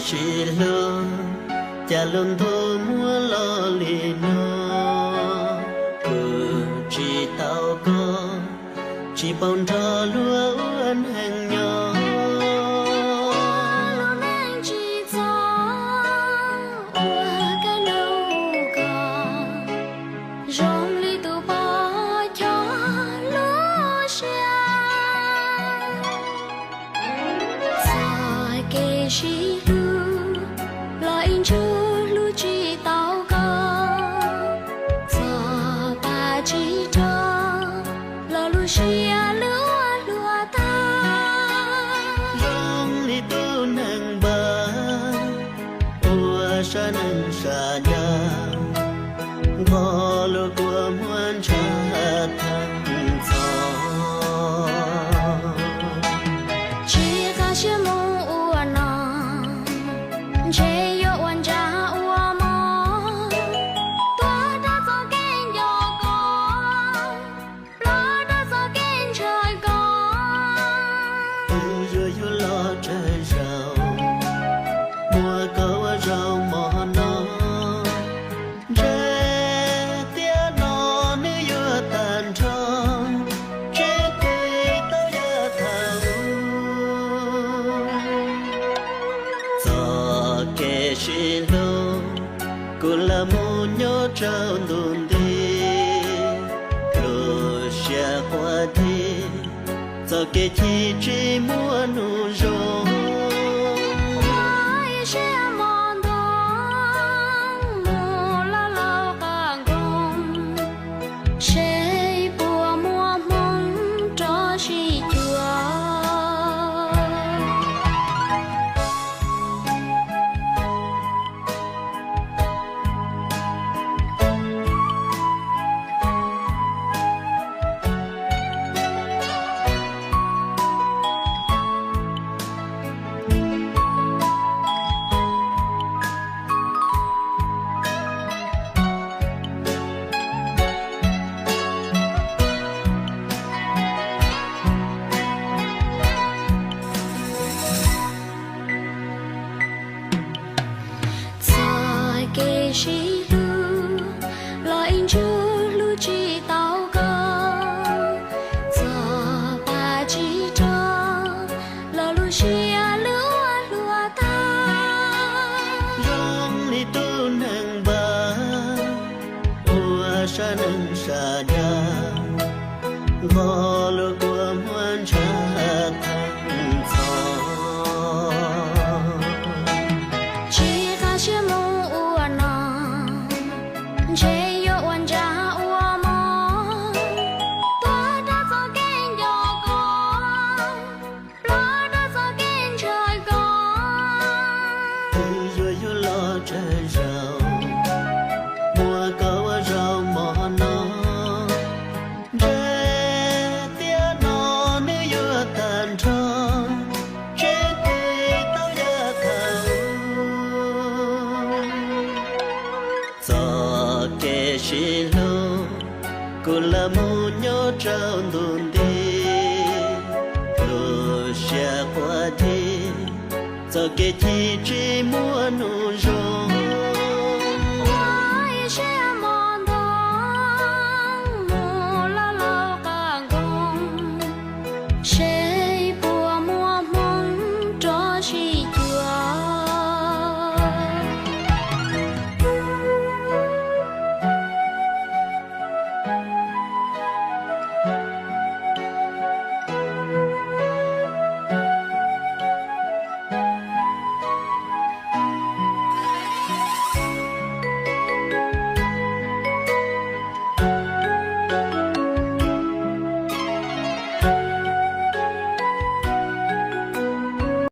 Tsis hlub, cas lub ntuj muab los li no, kuv tsis tau koj, tsis paub nrog luag ua neej nyob. Lub neej tsis txog uas koj nug kuv, zoo li tus pom cog lub siab. Txoj kev sib hlub los ib ntsuj hlub tsis tau koj, txoj pam tsis rog los lub siab luag hluas tag. Zoo li tus neeg npawg ua sab neeg sab ncaws, nqos lub kua muag ntshav tag ntxov. Tsis qab siab mus ua no, ntshe yuav ua ntsaj ua mov, tuag rau txoj kev nco koj, ploj rau txoj kev ntshaw koj. Twb yuav yug los tsawg zaus, muaj koj ua zaum mov no, ntshe tiam no nws yuav tag nrho, tsis pub tau yav thaum ub. Txoj kev sib hlub, kuv lam mus nyob rau ntu nti, lub siab quaj dib, txoj kev chim tsis muaj hnub zoo. Ua ib siab mos ntoo mus loj laus qab nkoos, seb puas muaj hmoo rov sib cuag. Txoj kev sib hlub los ib ntsuj hlub tsis tau koj, txoj pam tsis rog los lub siab luag hluas tag. Zoo li tus neeg npawg ua sab neeg sab ncaws, nqos lub kua muag ntshav tag ntxov. Tsis qab siab mus ua no, ntshe yuav ua ntsaj ua mov, tuag rau txoj kev nco koj, ploj rau txoj kev ntshaw koj. Twb yuav yug los tsawg zaus, muaj koj ua zaum mov no, ntshe tiam no nws yuav tag nrho, tsis pub tau yav thaum ub. Txoj kev sib hlub, kuv lam mus nyob rau ntu nti, lub siab quaj dib, txoj kev chim tsis muaj hnub zoo. Ua ib siab mos ntoo mus loj laus qab nkoos, seb puas muaj hmoo rov sib